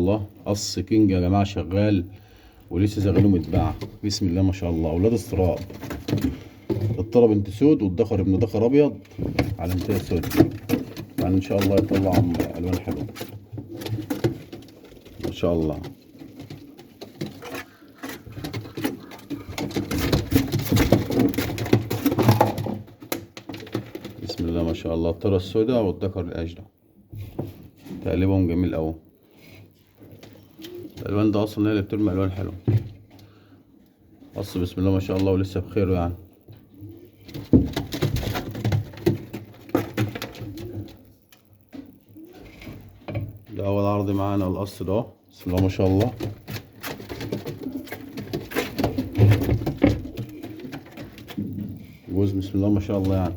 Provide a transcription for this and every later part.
الله. قص كينج يا جماعة شغال ولسه زغلوله متباعه، بسم الله ما شاء الله. اولاد استراب، الطرب بنت سود والدخر ابن دخر ابيض على انتهاء سود، يعني ان شاء الله يطلع الوان حلوة ما شاء الله. بسم الله ما شاء الله. الطرة السوداء والذكر الأجدع، تقليبهم جميل أوي. الألوان ده أصلا هي اللي بترمي ألوان حلوة. بص بسم الله ما شاء الله ولسه بخيره يعني. ده أول عرض معانا القص ده، بسم الله ما شاء الله. جوز بسم الله ما شاء الله يعني.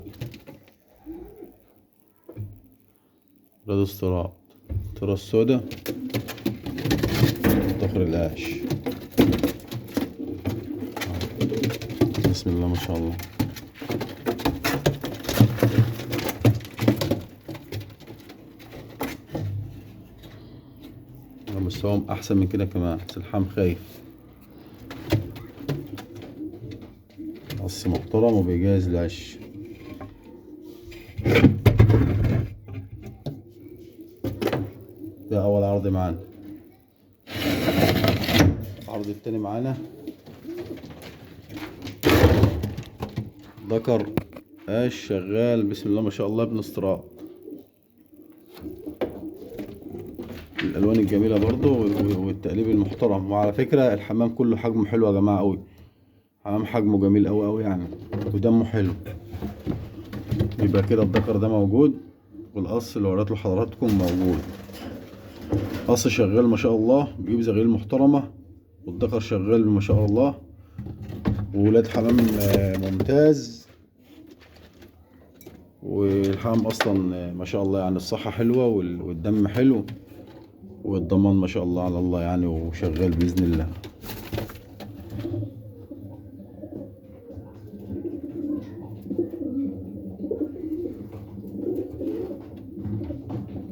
رد استراد، ترى السودا، تخر القاش، بسم الله ما شاء الله. مستواهم احسن من كده كمان، بس الحام خايف. قص محترم وبيجهز العش. ده اول عرض معانا. العرض التاني معانا ذكر قاش شغال بسم الله ما شاء الله، ابن استراد. الالوان الجميلة برضو والتقليب المحترم. وعلى فكرة الحمام كله حجمه حلو يا جماعة قوي، حمام حجمه جميل قوي قوي يعني، ودمه حلو. يبقى كده الذكر ده موجود، والقص اللي وريته لحضراتكم موجود. قص شغال ما شاء الله، بيجيب زغيل محترمه، والذكر شغال ما شاء الله، وولاد حمام ممتاز. والحمام اصلا ما شاء الله يعني الصحة حلوة والدم حلو والضمان ما شاء الله على الله يعني، وشغال باذن الله.